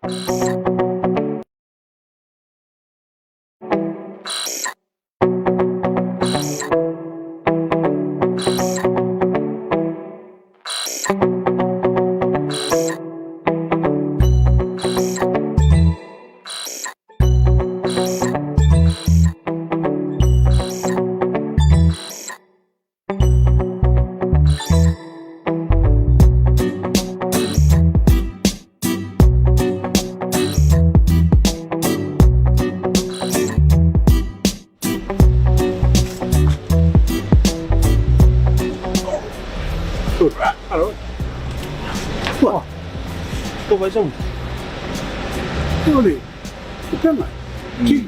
Ko vai sau. Ole, o pena. Ki.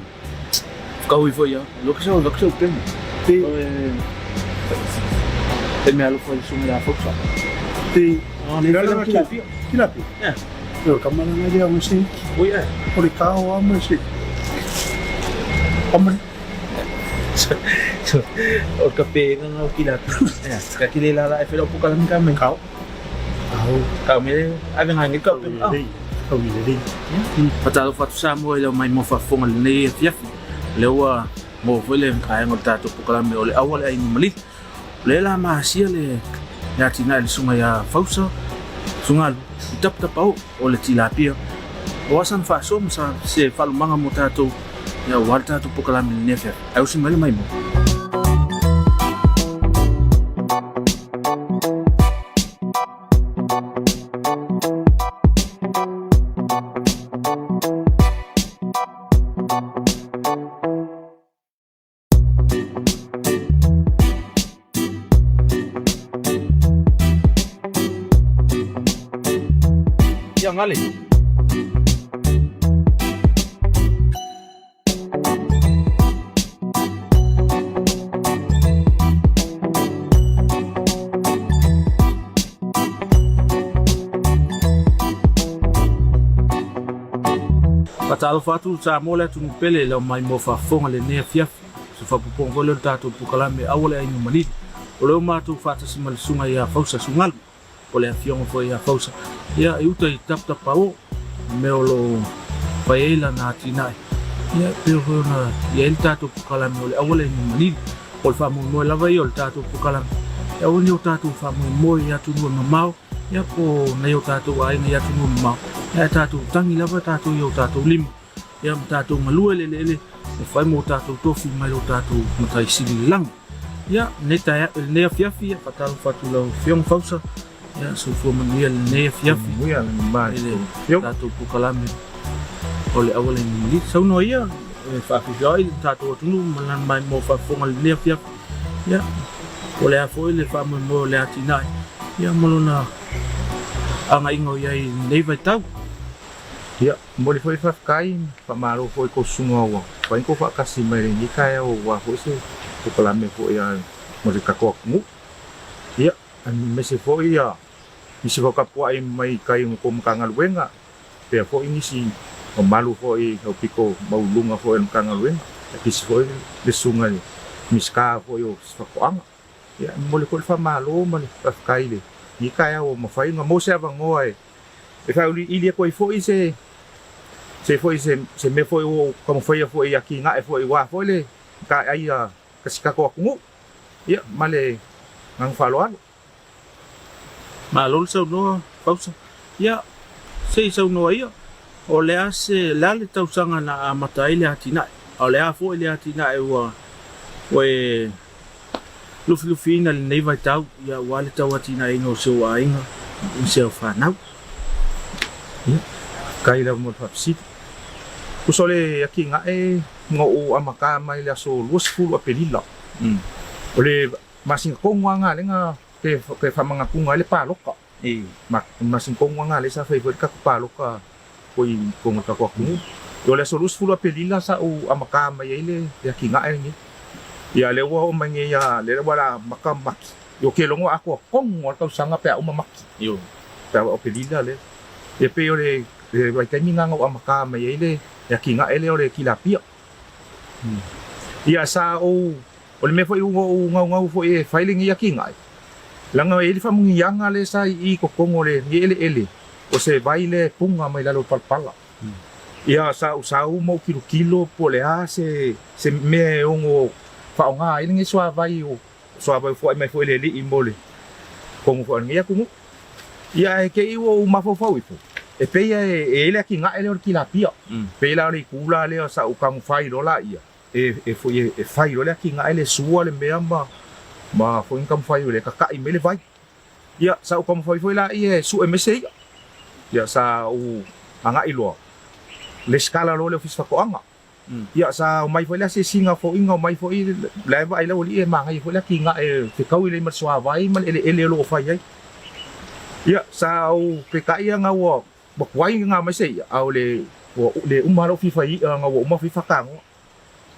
Whakahui foi ia. Loka sau, loka sau pena. Te. Te mea alofa i sunga la fausa. Te. Ah, ne Lala ki ki. la pia. Ki la pia. Eh. O ka mana ngai au se. Oi eh. O le kao a ma se. Amari. O ka pe nga ngau ki la pia. Eh, ka ki le la la e whela upuka la ka me. Kao. Kao. Ka me ave ngai ngai ka pe. Ah. Lei. Kau i le lei. Faatalofa atu Samoa i lau mai mo faafofoga lenei afiafi. O lea ua maua foi le vaega o le tatou polokalame o le aua le aiga malili. O lea la masia le le atinae le susuga ia Fausa Sugalu i tapatapao o le tilapia. O asa na faasoa ma sa se faalumaga mo tatou ia aua le tatou polokalame i lenei afiafi. Ae usi mai le maimoa. Ia gale. Faatalofa atu Samoa le atunuu pele i lau maimoa faafofoga lenei afiafi. Se faaopoopoga foi lea o le tatou polokalame Aua le Aiga Malili. O lea ua matou faatasi ma le susuga ia Fausa Sugalu. O le afioga foi ia Fausa ia i uta i Tapatapao, mea o lo o fai ai lana atinae. Ia e pei foi ona i ai le tatou polokalame o le Aua le Aiga Malili. O le faamoemoe lava ia o le tatou polokalame, e aua ne i o tatou faamoemoe i atunuu e mamao, ia po o nai o tatou aiga i atunuu mamao, ae tatou tagi lava tatou i o tatou lima, ia ma tatou galue i le eleele e fai mo tatou tofi mai lo tatou Matai Sili i le lagi. Ia, lenei taeao, lenei afiafi, ia, faatalofa atu i lau Afioga Fausa, ia, soifua manuia lenei afiafi i le tatou polokalame o le Auala i Malili. Saunoa ia e faafeiloai ai le tatou atunuu ma lana maimoa faafofoga i lenei afiafi. Ia, po o le a foi le faamoemoe o le atinae, ia ma lona agaiga o i ai i lenei vaitau. Ia, momoli foi le faafetai, faamalo foi i kou susuga ua mafai ona kou faatasi mai lenei taeao aua foi se polokalame foi a mo le tatou atunuu. Ia, aemaise foi ia nisi foi o tapuai mai tai o tou Matagaluega, faapea foi nisi mamalu foi aupito maualuluga foi o le Matagaluega, aemaise foi le susuga i le Minisita foi o Faatoaga. Ia, e momoli foi le faamalo ma le faafetai i lenei taeao ua mafai ona maua se avanoa e faauliili atu ai foi se se foi se se mea foi ua ou taumafaia foi i atinae foi aua foi le mataaia a si tatou atunuu. Ia, ma le agaga faaaloalo. Malo le saunoa Fausa. Ia, se i saunoa ia, o le a se, le a le tausaga na amata ai le atinae? A o le a foi le atinae ua, ua e lufilufiina i lenei vaitau, ia, aua le tauatinaeina o si ou aiga ma si au fanau? Ia, faafetai lava mo le faafesili. Tusa o le atinae na ou amata mai le aso 20 Aperila, o le Masina tonu lava na lea na toe faamanatuga ai le palota. Masina tonu lava na lea sa fai foi le tatou palota foi i totonu o le tatou atunuu. O le aso 20 Aperila sa ou amata mai ai le atinae lenei. Ia lea ua oo mai nei ia, lea ua amata Mati. Ou te logo atoa tonu lava le tausaga pe a uma Mati. Pe a oo Aperila lea. Ia pei o le vaitaimi lena na ou amata mai ai le atinae lea o le tilapia. Ia sa ou O le mea foi ua ou gaugau foi e fai lenei atinae, leaga e i ai le faamuniaga lea sa i i totonu o lenei eleele O se vai lea e puga mai lalo o le palapala. Ia, sa ou sau ma ou kilokilo po o le a se se mea e ono faaaoga ai lenei suavai o suavai ua foai mai foi e le Alii mo le kogo foi o lenei atunuu. Ia, ae te i ua ou mafaufau ifo, e pei e i ai le atinae lea o le tilapia. Pei la o le itu la lea sa ou taumafai loa laia e e foi e fai loa le atinae lea e sua le mea ma ma foi na taumafai ai e tata'i mai le vai. Ia, sa ou taumafai foi laia e sue mai se i'a. Ia, sa ou agai loa, lesitala loa le Ofisa Faatoaga. Ia, sa omai foi le asiasiga foiga, omai foi, la e vaai le aualii e manaia foi le atinae e fetaui lelei ma le suavai ma le eleele o lo o fai ai. Ia, sa ou peitai ia ua tuai ona aumai se i'a, a o le ua le uma lava lou fia fai i'a ona ua uma fai faatanoa.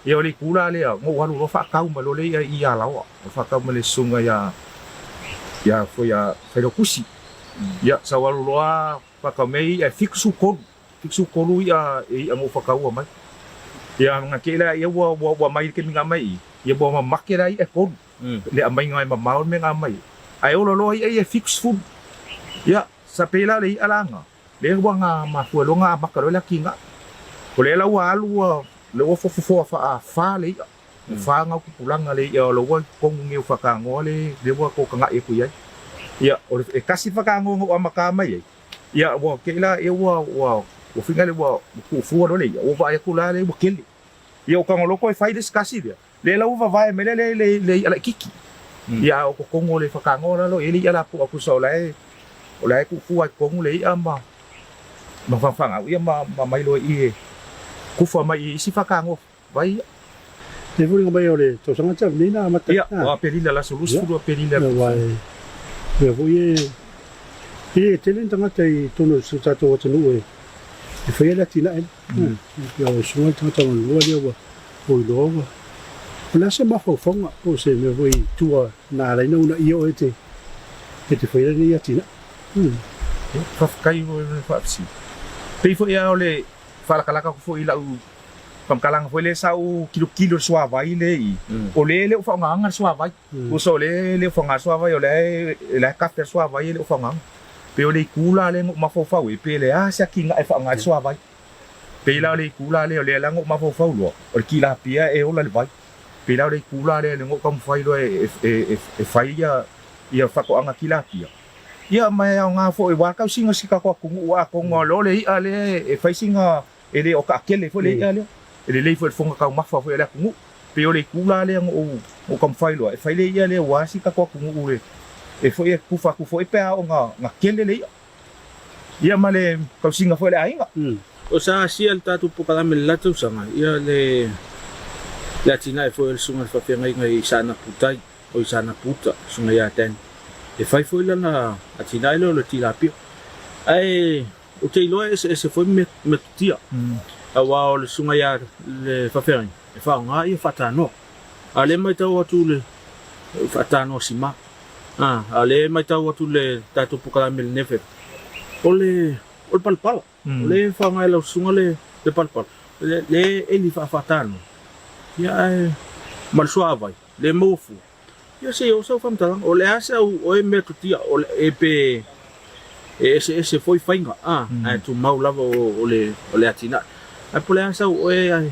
Ia o le itu la lea, na ou alu loa faatau mai loa le i'a i Alaoa, na faatau mai le susuga ia ia foi ia Failautusi. Ia sa ou alu loa faatau mai ia i'a e 73, 73 i'a i'a na ou faataua mai. Ia na kei la ia ua ua ua mai i le taimi na aumai i, ia ua mamake la i'a e tolu. Le aumaiga e mamao le mea na aumai ai. Ae ola loa i'a ia e 70. Ia sa pei la o le i'a la na. Lea ua na mafua loa na amata loa le atinae. O lea la ua alu ua lea ua fofofoa faa-fa le i'a. Ua fa na o tupulaga le i'a o la ua i totonu nei o Fakanoa le lea ua tou tagai atu i ai. Ia, o le e tasi le Fakanoa na ou amata mai ai, ia ua te i la ia ua ua ua fina le ua tuufua loa le i'a, ua vaai atu la lea ua tele. Ia ua tago loa toe fai le isi tasi lea, lea la ua vavae mai lea le le i'a laitiiti. Ia a o totonu o le Fakanoa la lo i ai le i'a lapoa tusa o la e o la e tuufua i totonu le i'a ma ma fanau ia ma ma mai loa i i e kufa mai i isi Fakanoa vai ia. E foliga mai o le tausaga talu nei na amata. Ia, o Aperila, le aso 20 o Aperila. Ia, aua e mea foi e e le tele ni tagata i totonu o si o tatou atunuu e e faia le atinae lea. Pei o susuga le tagata lona lua lea ua ua iloa ua O le a se mafaufauga po o se mea foi i tua na ala ai ona uunaia oe e te e te faia lenei atinae? Ia, faafetai mo le faafesili. Pei foi lava o le faalakalaka atu foi i lau faamatalaga foi lea sa ou kilokilo i le suavai lea i i, o lea e le o faaaogaina le suavai. Tusa o lea e le o faaaogaina le suavai, o lea e la e kafe le suavai e le o faaaogaina. Pei o le itu la lea na ou mafaufau ai, pe le a se atinae e faaaoga ai le suavai. Pei la o le itu la lea, o lea la na ou mafaufau loa, o le tilapia e ola i le vai. Pei la o le itu la lea na ou taumafai loa e fai ia faatoaga tilapia. Ia ma e aoga foi aua le tausiga o si tatou atunuu atonu o le i'a lea e fai sina e le o taatele foi le i'a lea. E lelei foi i le fofoga taumafa foi o le atunuu. Pei o le itu la lea na ou taumafai loa e fai le i'a lea aua si tatou atunuu e foi e tufa atu foi pe a oo ina tele le i'a. Ia ma le tausiga foi a le aiga. O sa asia le tatou polokalame i le la tausaga, ia le le atinae foi o le Susuga i le Faafeagaiga i Saanaputai, o i Saanapuuta, Susuga ia Dan, e fai foi lana atinae lea o le tilapia. Ae ou te iloa e eseese foi metotia, aua o le Susuga ia le Faafeagaiga, e faaaoga ia faatanoa. A o lea e matau atu le faatanoa sima. A, a o lea e matau atu le tatou polokalame i lenei afiafi, o le o le palapala. O lea e faaaoga e lau susuga le le palapala, lea e eli faafaatanoa, ia ae ma le suavai, le maua fua. Ia se i oo sau faamatalaga, o le a sau oe metotia, o le e pe e eseese foi faiga, a, ae tumau lava o le o le atinae. Ae po o le a sau oe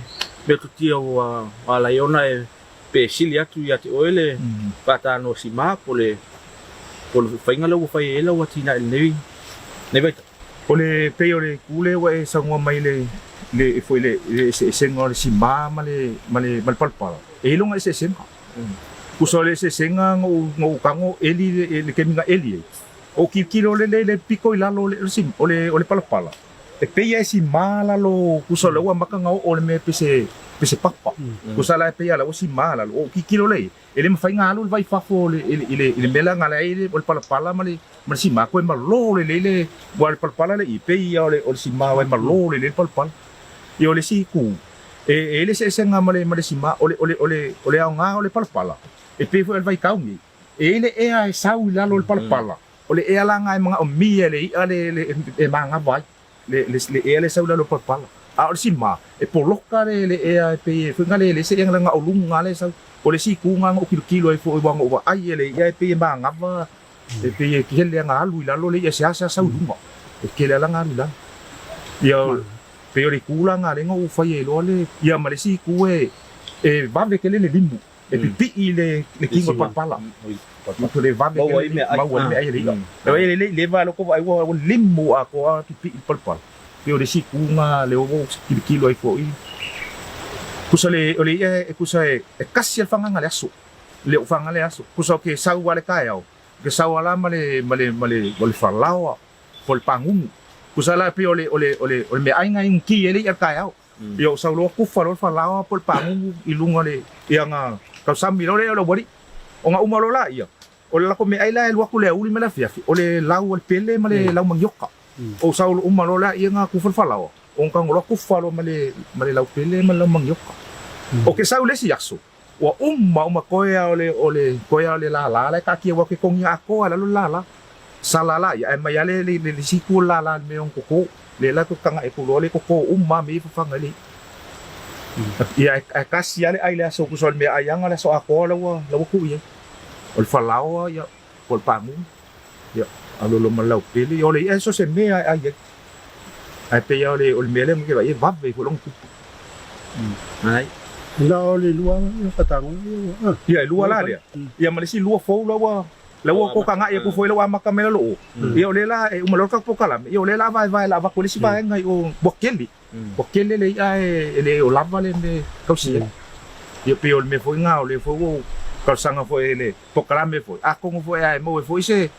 metotia ua ala ai ona e pe sili atu ia te oe le faatanoa sima po o le faiga lea ua fai ai lau atinae i lenei vaitau? O le pei o le itu lea ua e saunoa mai le le foi le eseesega o le sima ma le ma le ma le palapala, e i ai lona eseesega. Tusa o le eseesega na ou na ou tago eli le taimi na eli ai, o tilotilo lele i le pito i lalo o le o le o le palapala, E pei e sima lalo tusa o lea ua amata ona oo le mea pei se pei se papa. Tusa la e pei a la ua sima lalo. O tilotilo lea i ai, e le mafai ona alu le vai i fafo i le i le i le mea lea na ala ai o le palapala ma le ma le sima toe malo lelei le aua o le palapala lea i i, pei ia o le o le sima aua e malo lelei le palapala. Ia o le isi itu, e e i ai le eseesega ma le ma le sima, o le o le o le o le aoga o le palapala, e pei foi o le vaitau nei, e i ai le ea e sau i lalo o le palapala, O le ea la na e manaomia e le i'a le le e manava ai, le le le ea lea e sau i lalo o le palapala. A o le sima, e poloka le le ea e pei e foi na le le se ea na o luga lea e sau. O le isi itu na na ou kilokilo ai foi aua na ou vaai e le i'a e pei e manava, e pei e tele ana alu i lalo le i'a e seasea sau i luga. E tele lava laga alu i lalo. Ia, pei o le itu la lena lea na ou fai ai loa le, ia ma le isi itu e, e vave tele le limu, e pipii le, le tino o le palapala. Le vave tele, maua ai meaai a le i'a. E le i leva lea ua vaai ua limu atoa pipii le palapala. Pei o le isi itu lena lea ua ou tilotilo ai foi. Tusa le, o le i'a e tusa e tasi lava le fagaga o le aso. Le ou fagaga le aso. Tusa ou te sau lava i le taeao, ou te sau lava la ma le, ma le, ma le, ma le falaoa po o le pagunu. Tusa la pei o le, o le, o le, o le meaai lena e inuti ai le i'a i le taeao. Ia ou sau loa tufa loa le falaoa po o le pagunu i luga o le, ia ona tausami loa lea o le aualii. Ona uma loa laia, o le latou meaai la e alu atu i le aoauli ma le afiafi, o le lau a le pele ma le lau manioka. Ou sau uma loa laia ona tufa le falaoa, ona tago loa tufa loa ma le, ma le lau pele ma le lau manioka. Ou te sau i le isi aso, Ua uma uma koe a o le o le koe a o le lālā la e taatia ua ke togi atoa i lalo le lālā. Sala la ia ae mai a le le le isi itu o le lālā i le mea e ono totō. Lea la toe tagaʻi atu loa le totō uma a mea ia e fafaga ai le iʻa. Ia ae tasi a le ʻai i le aso tusa o le meaʻai aga o le aso atoa la ua la ua tuu i ai. O le falaoa ia po o le pāgū ia alu loa ma le laupele ia o le iʻa e so o se mea e ʻai ai. Ae pei lava o le mea lea matou te vaai e vave ai foi lona tupu. Ai. Na o le lua faatagoga ia ua. Ia e lua la lea. Ia ma le isi lua fou la ua la ua kokagaʻi atu foi la ua amata mai lalo o. Ia o lea la e uma loa le tatou polokalame, ia o lea la a vaevae la avatu e le isi vaega i o ua tele. Ua tele le iʻa e le o lava le mea e tausi ai. Ia pei o le mea foi lena o lea foi ua ou talosaga foi i le polokalame foi, atonu foi ae maua ai foi se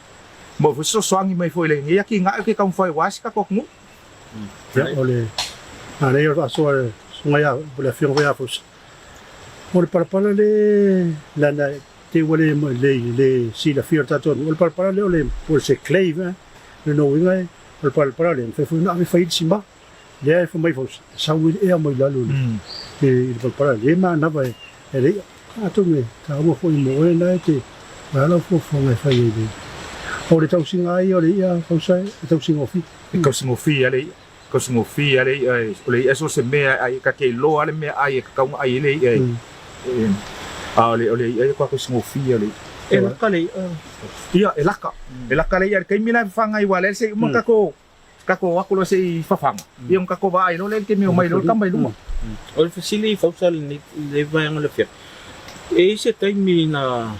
Maua foi se fesoasoani mai foi i lenei atinae o ke taumafai aua si tatou atunuu. Ia, o le manaia o le faasoa a le Susuga ia, po o le Afioga foi ia Fausa, o le palapala le leaga te i ua le, le, le silafia e le tatou atunuu, o le palapala lea o le, po o se clay foi, o lona uiga o le palapala lea e mafai foi ona ave fai ai le sima. Lea e fai mai Fausa, e sau ai le ea mai lalo i le palapala lea, e manava e le i'a. Atonu e taua foi mo oe na e te o le a lau fuafuaga e fai ai le O le tausiga ai o le i'a Fausa e tausigofie. E tausigofie a le i'a, tausigofie a le i'a o le i'a so o se mea e ai ka te iloa a le mea ai e tatau ona ai ai le i'a e a o le o le i'a ia kua tausigofie o le i'a. E laka le i'a, ia e laka, e laka le i'a i le taimi la e fafaga ai aua o lea se i uma tatou Tatou o atu loa se i fafaga, ia ona tatou vaai loa lea i le taimi e omai loa le tama i luma. O le fesili i Fausa lenei vaega o le afiafi, e i ai se taimi na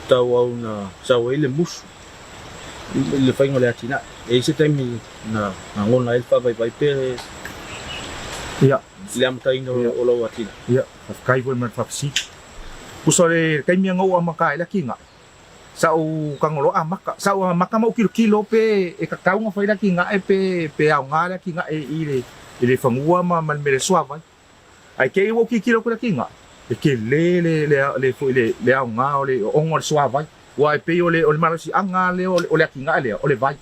tauau na sau ai le musu i le faiga o le atinae? E i ai se taimi na gagona ai le faavaivai pe Ia. le amataina o lau atinae? Ia, faafetai foi mo le faafesili. Tusa o le taimi na ou amata ai le atinae, Sa ou tago loa amata. Sa ou amata ma ou kilokilo pe e tatau ona fai le atinae pe pe aoga le atinae i le i le fanua ma ma le mea le suavai. Ae kei ua ou tilotilo atu i le atinae, e tele le le le foi le le aoga o le ona o le suavai. Aua e pei o le o le malosiaga lea o le atinae lea o le vai.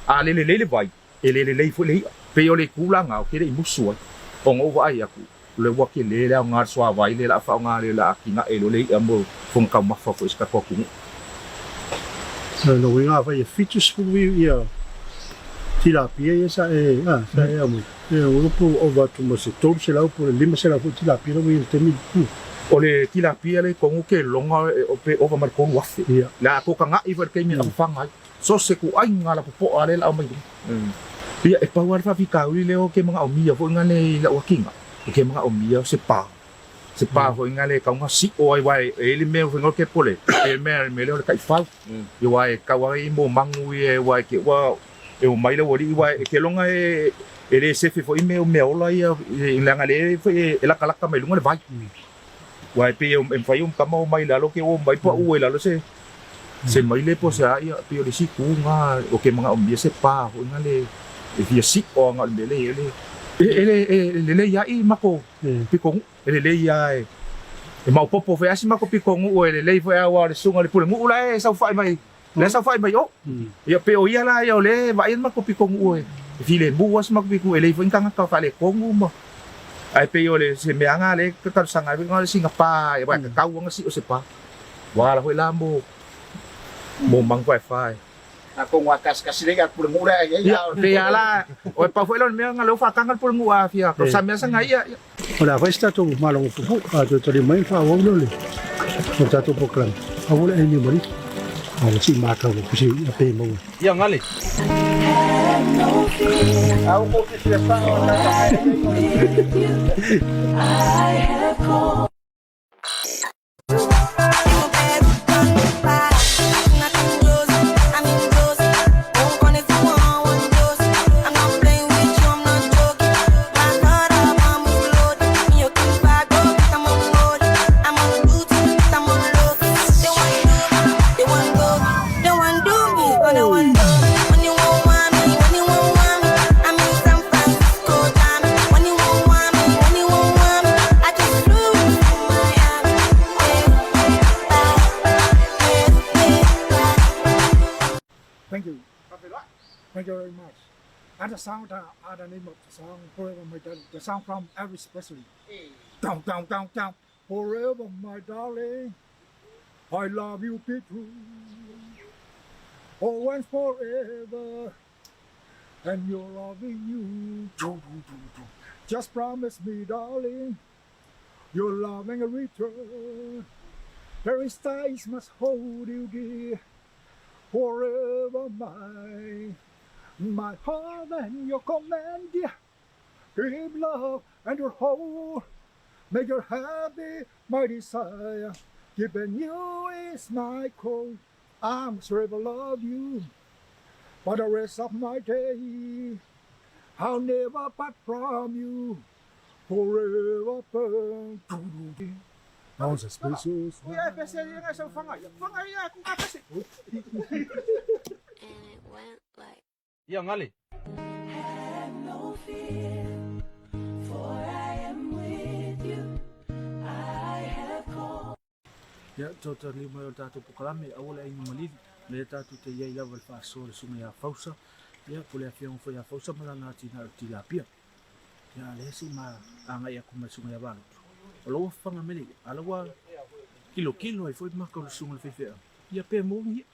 A le lelei le vai, E le lelei foi le i'a. Pei o le tulaga ou te le i musu ai, ona ou vaai atu, o le ua tele le aoga o le suavai lea o le a faaaoga lea o le a atinae loa le i'a mo fofoga taumafa foi o si tatou atunuu. O lona uiga afai e 70 ia tilapia ia sa e a sa e aumai, e ono po ua ova atu ma se 300 po o le 500 foi tilapia la ua i ai i le taimi lenei. O le tilapia lea i totonu ke loga pe ova ma le 3,000. Le a tokaga'i foi i le taimi e fafaga ai. So se ituaiga lapopoa lea la aumai luga. Ia, e pau lava le faafitauli lea ou te manaomia foi lea i lau atiga, ou te manaomia o se pa. Se pa foi lea e tatau ona sio ai aua e i ai le mea foi lea ou te popole, e le mea lea o le taifau. Ia aua e tatau lava i mo manu ia aua e te ua e omai le aualii aua e te iloga e le sefe foi mea o meaola ia leaga lea foi e latalata mai luga le vai. Aua e pei e mafai ona tama omai i lalo ke omai pau ai lalo se se maile po o se a ia pei o le isi itu na o ke manaomia se pa foi na le e fia sio aga o le mea lea i ai le e le e lelei ai matou pitonuu e lelei a e e maopopo foi a si matou pitonuu e lelei foi aua o le susuga i le pulenuu la e saofai mai la e saofai mai o ia pei o ia la ia o lea e vaai le matou pitonuu e filemu a si matou pitonuu e lelei foi ni tagata faaletonu ma Ae pei o le se mea lena lea e talosaga ai foi na o le sina pa aua e tatau ona sio se pa. Ua ala foi la mo mo manu faefa e. Atonu a kasikasi lei a le pulenuu lea e i ai a o le. Pei a la o e pau foi la o le mea na lea ua faataga le pulenuu a fia tausa mea sa na ia. O le a fai se tatou maloga puupuu a toe tali mai ona faaauau lea o le o le tatou polokalame. Aua le aini o Maliki. A ua sii matau atu se i'a pe maua. Ia gale. Thank you. Thank you very much. And the sound, the name of the song, Forever My Darling, the song from Elvis Presley. Down, down, down, down. Forever, my darling, I love you, be true. Oh, and forever, and you're loving you. Do, do, do, do. Just promise me, darling, your loving return. There is ties must hold you dear, forever mine. My heart and your command, dear. Give love and your whole. Make your happy my desire. Keeping you is my call. I'm forever love you for the rest of my day. I'll never part from you. Forever burn. Now the special. And it went like. Ia gale. Have no fear, for I am with you. I have called. Ia, tautaliu mai o le tatou polokalame, aua le aiga malili, o lea tatou te i ai lava i le faasoa i le susuga ia Fausa, ia, po o le afioga foi ia Fausa ma lana atinae o le tilapia. Ia, a lea se i ma agai atu ma le susuga ia Valutu. O lou afafaga mele ia, a la ua kilokilo ai foi maka o le susuga i le faifeau, ia pe moni ia.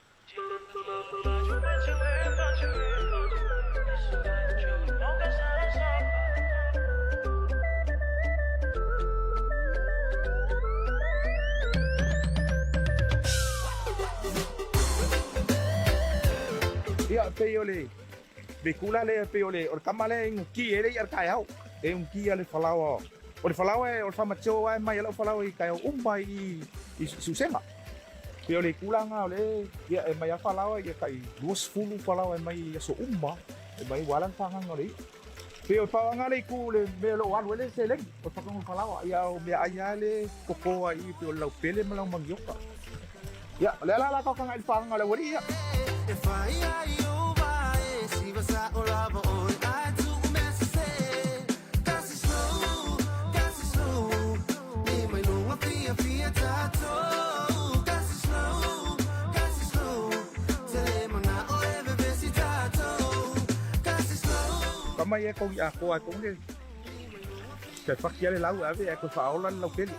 Ia, pei o le veikula lea, pei o le o le tama lea e guki ai le i'a i le taeao, e guki ia le falaoa. O le falaoa o le faamatio lava e mai ai lau falaoa i taeao uma i i Siusega. Pei o le itula lena o le ia e mai lava falaoa ia tai 20 falaoa e mai i aso uma e mai aua la le fagaga o le i'a. Pei o le pau lava lena le itu le mea o lo o alu ai le seleni o le fakaga o le falaoa. Ia o meaai lava le toto ai i i pei o le laupele ma lau manioka. Ia, o lea la o le a tatou tagai i le fagaga o le aualii ia. Ka mai e kogi atoa e kogi le toe faki a le lau e ave ae toe faaola le lautele.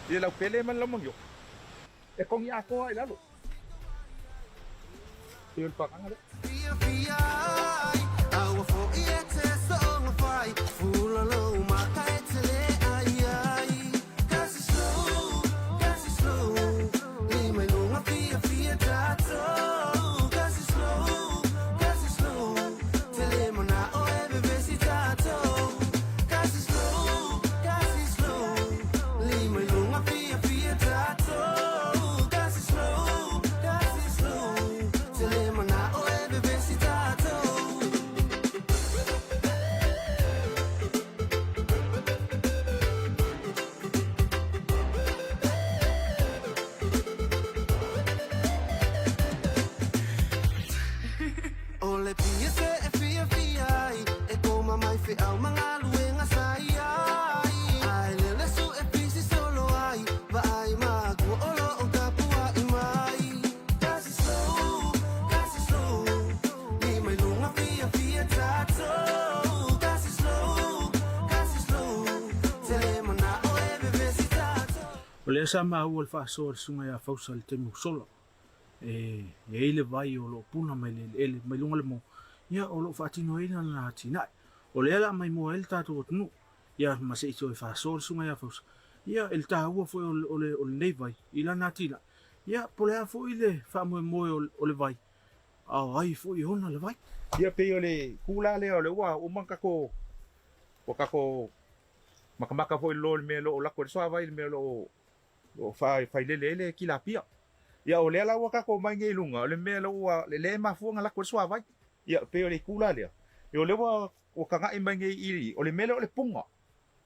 I le laupele ma le laumanioko e kogi atoa i lalo. E o le pagaga lea. O lea sa maua le faasoa a le susuga ia Fausa i le taimi ua sola. E i ai le vai o lo o puna mai le eleele mai luga o le moa. ia, o lo o faatino ai lana atinae. O lea o le a maimoa ai le tatou atunuu, ia, ma se i toe faasoa le susuga ia Fausa, ia, i le taua foi o lenei vai i lana atinae, ia, po o le a foi le faamoemoe o le vai, a o ai foi e ona le vai. Ia, pei o le itu la lea o lea ua uma ona tatou, ua tatou makamaka foi i lalo i le mea o lo o lako ai le suavai i le mea o lo o failele ai le tilapia. Ia o lea la ua tatou omai nei i luga, o le mea lea ua lea e mafua ona lako ai le suavai. Ia pei o le itu la lea, ia o lea ua ua taga'i mai nei i o le mea lea o le puga.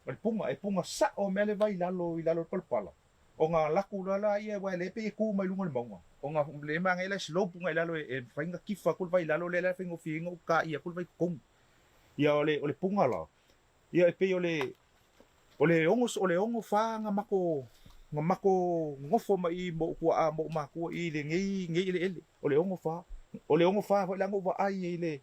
O le puga, e puga sa'o mea le vai i lalo i lalo o le palapala, ona laku loa laia aua lea e pei e tu mai luga o le mauga, ona lea e manaia la e slope agai i lalo e mafai ona tifa atu le vai i lalo lea la e faigofie ai ona utaia atu le vai i totonu. Ia o le o le puga la, Ia e pei o le o le ono o le 64 na mako na mako nofo mai i i ma ou tuaa ma ou matua i lenei nei eleele. O le 64 o le 64 foi la na ou vaai ai i le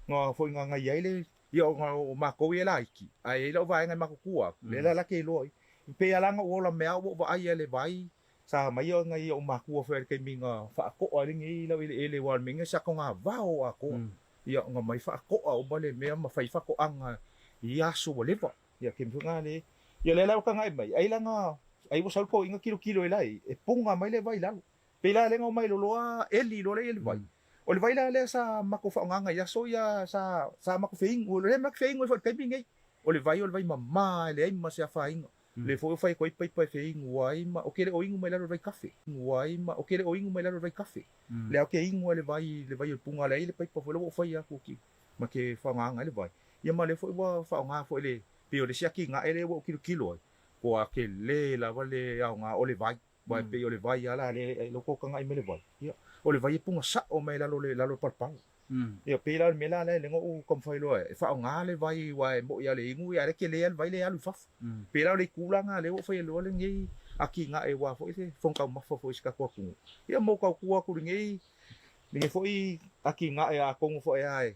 na foi na na i ai le ia ona o matou ia e laiti ae i ai lau vaega e matutua atu lea la la ke iloa ai. E pei lava la na ou ola mea ua ou vaai ai i le vai sa mai ona i ou matua foi i le taimi na faatoa ai lenei laueleele aua o le mea lenei o se atoga vao atoa. Ia ona mai faatoa uma le mea ma fai faatoaga i ia aso ua leva. Ia kemi foi na le. Ia lea la ua tagai mai, ai la na, ai ua sau le toeaina tilotilo i lai, e puga mai le vai i lalo. Pei la lea na omai loloa eli loa lea i le vai. O le vai la lea sa matou faaaogaina i aso ia sa sa matou feinu, o lea matou te feinu ai foi i le taimi lenei. O le vai o le vai mama e leai ma se afaina. Le foi o fai atu ai paipa e feinu ai ma ou te le o inu mai lalo i le vaikafe. Inu ai ma ou te le o inu mai lalo i le vaikafe. Le ou te inu ai le vai le vai o le puga leai le paipa foi lea ua ou fai atu ki ma ke faaaogaina ai le vai. Ia ma lea foi ua faaaoga foi le pei o le isi atinae lea ua ou tilotilo ai kua tele lava le aoga o le vai. Aua e pei o le vai lava la lea e loko tagai mai le vai. Ia, o le vai e puga sa'o mai lalo le lalo palapala. Ia, pei la o le mea la lea lea na ou taumafai loa e faaaoga le vai aua e mo'i lava o le inu ia a o lea e tele lava le vai lea e alu i fafo. Pei la o le itu la lena lea ua ou faia loa lenei atinae aua foi le fofoga taumafa foi o si tatou atunuu. Ia ma ou tautua atu i lenei lenei foi atinae atonu foi lava e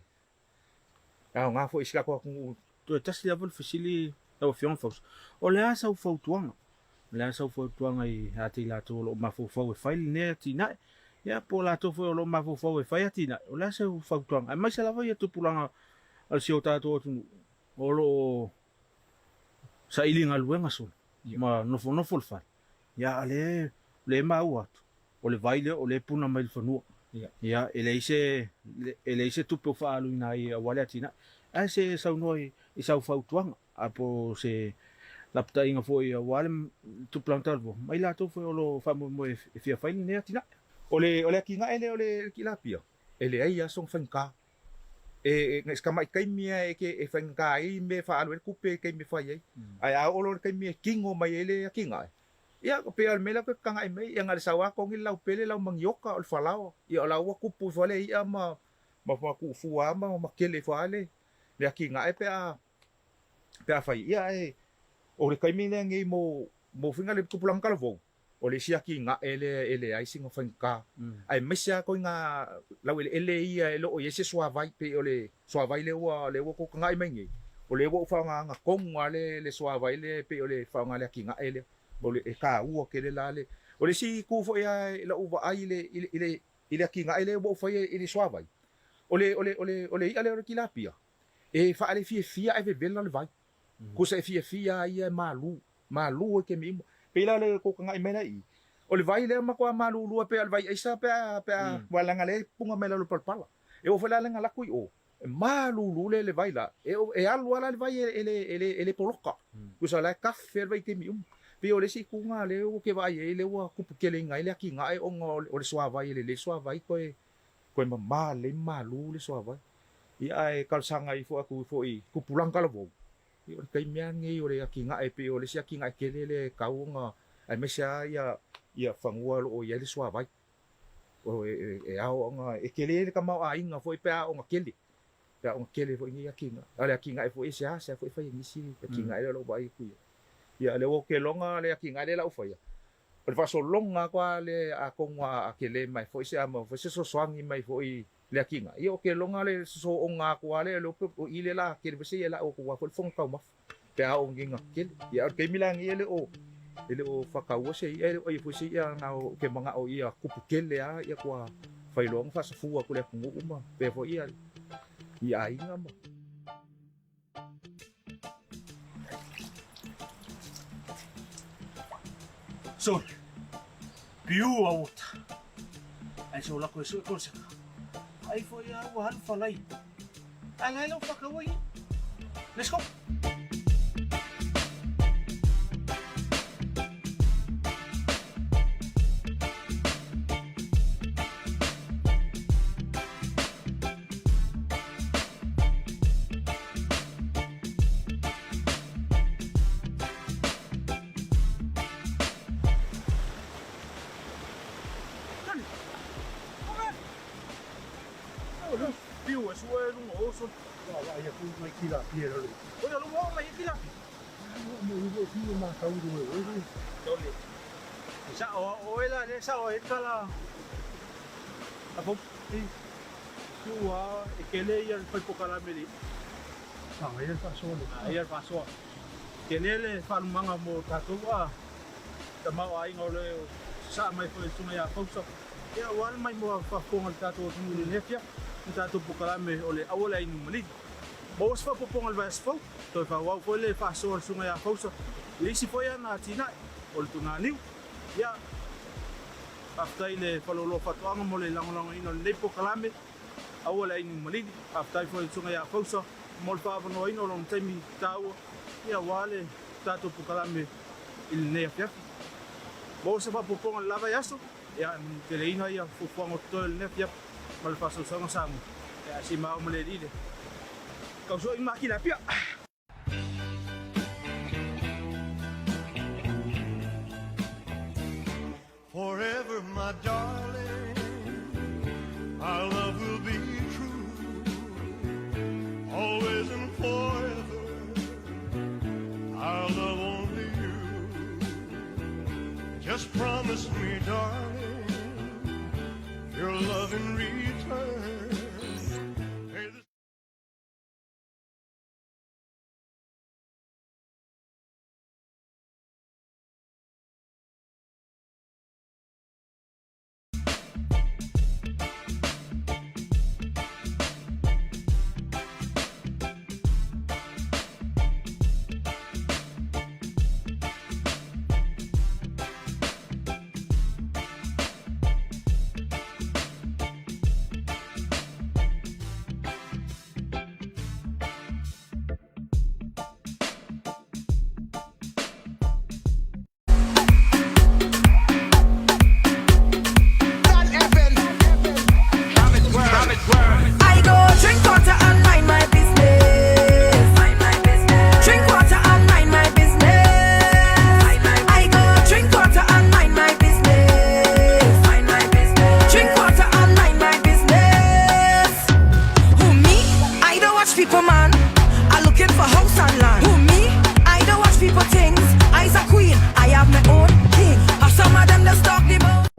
aoga foi i si tatou atunuu. Toe tasi lava le fesili lau Afioga Fausa, o le a sau fautuaga? O le a sau fautuaga ia te i latou o lo o mafaufau e fai lenei atinae? Ia po o latou foi o lo o mafaufau e fai atinae, o le a sau fautuaga? Aemaise lava ia tupulaga a si o tatou atunuu o lo o saili galuega solo ma nofonofo i le fale. Ia a lea o lea e maua atu, o le vai lea o lea e puna mai le fanua. Ia, e leai se, e leai se tupe o faaaluina ai aua le atinae. Ae se saunoa i sau fautuaga, a po o se lapataiga foi aua le tupulaga talavou, ma i latou foi o lo o faamoemoe e fia fai lenei atinae. O le, o le atinae lea o le tilapia, e leai lava sona faigata. E, e, si tamai taimi lava e te, e faigata ai mea e faaalu ai le tupe i le taimi e fai ai. Ae a oo loa i le taimi e tino mai ai le atinae, Ia, pei o le mea lea ou te tagai mai, ia na o le sau lava togi le laupele, lau manioka, o le falaoa. Ia o la ua tupu ifo lava le i'a ma ma ma tuufua lava ma ma kele ifo lava le le atinae pe a pe a fai. Ia ae o le taimi lea nei mo mo faiga le tupulaga talavou, o le isi atinae lea e leai sina faigata. Aemaise lava koiga laueleele ia e le o i ai se suavai, pei o le suavai lea ua lea ua tou tagai mai nei, o lea ua ou faaaogaina tonu lava le le suavai lea e pei o le faaaoga i le atinae lea. O le e taua tele la le O le isi itu foi lava i lau vaai i le i le i le i le atinae lea ua ou faia i le suavai, o le o le o le o le i'a lea o le tilapia, e faalefiafia ae vevela le vai. Kusa e fiafia lava ia e malu, malu ai taimi uma. Pei la o le tou tagai mai la i i, o le vai lea matua malulu lava pei o le vai aisa pe a pe a aua leaga lea e puga mai lalo o le palapala. E oo foi la lea na laku i o, e malulu le le vai la, e e alu lava la le vai e le e le e le poloka. Tusa o la e kafe le vai i taimi uma. Pei o le isi itu lena lea ou te vaai ai lea ua tuputeleina ai le atinae ona o le suavai e lelei suavai toe toe mama lelei ma malu le suavai. Ia ae talosaga ifo atu ifo i tupulaga talavou, ia o le taimi lava lenei o le atinae pei o le isi atinae tele lea e tatau ona aemaise lava ia ia fanua o lo o i ai le suavai. E ao ona e tele le tamaoaiga foi pe a ona tele, pe a ona tele foi nei atinae. A o le atinae foi e seasea foi e fai e nisi atinae lea o lo o vaai atu i ai. Ia o lea ua ou keloga le atinae lea o le a ou faia, o le faasologa atu lava lea atonu a tele mai foi se a maua foi se fesoasoani mai foi i le atinae. Ia ou keloga le sosooga atu lava lea o i lea o le a tele foi se ia lau atu aua foi le fofoga taumafa. Pe a oo nei tele. Ia a o le taimi la lenei e le o e le o faataua se i'a, e le o aia foi se i'a na ou te mana'o ia tupu tele lava ia ua fai loa ona faasafua atu i le atunuu ma pea foi ia. i aiga ma. Sole, pure water. Ai so lako e sue ko seka. Ai fo ia ua halu falai. Ai lai lau whakaua ia. Let's go. Piu e sua e lunga o so. Ua vaai atu mai tilapia i lalo. Oi alo ua mai e tilapia. Mo i fiu ma tau i lunga o e. Tole. Sa o o e la le sa o e kala. Apo i piu a e kele ia fai pokalame le. Sa ia faasoa le. Ia faasoa. Tele le faalumaga mo tatou a tamaoaiga o le sasaa mai foi i le susuga ia Fausa. Ia ua ala mai mo faafofoga a le tatou atunuu i lenei afiafi i le tatou polokalame o le Aua le Ainu Maligi. Maua se faaopoopoga i le vaiaso fou, toe faaauau foi le faasoa a le susuga ia Fausa i le isi foi ana atinae o le Tunaniu. Ia, faafetai i le Faleoloa Faatoaga mo le lagolagoina o lenei polokalame. Aua le ainu maligi. Faafetai foi i le Susuga ia Fausa mo le faaavanoaina o lona taimi taua aua le tatou polokalame i lenei afiafi. Maua se faaopoopoga i le la vaiaso, e manuteleina ia fuafuaga o totoe o lenei afiafi ma le faasausauga Samoa. Ae se i maua ma le alii le tausoa i Makilapia. Forever my darling, our love will be true, always and forever, I'll love only you. Just promise me, darling, your love in return. Hey, this I go drink water and mind my business. Drink water and mind my business. I go drink water and mind my business. Drink water and mind my business. Who me? I don't watch people, man. I looking for house and land. Who me? I don't watch people things. I's a queen. I have my own king. Or some of them just talk the most.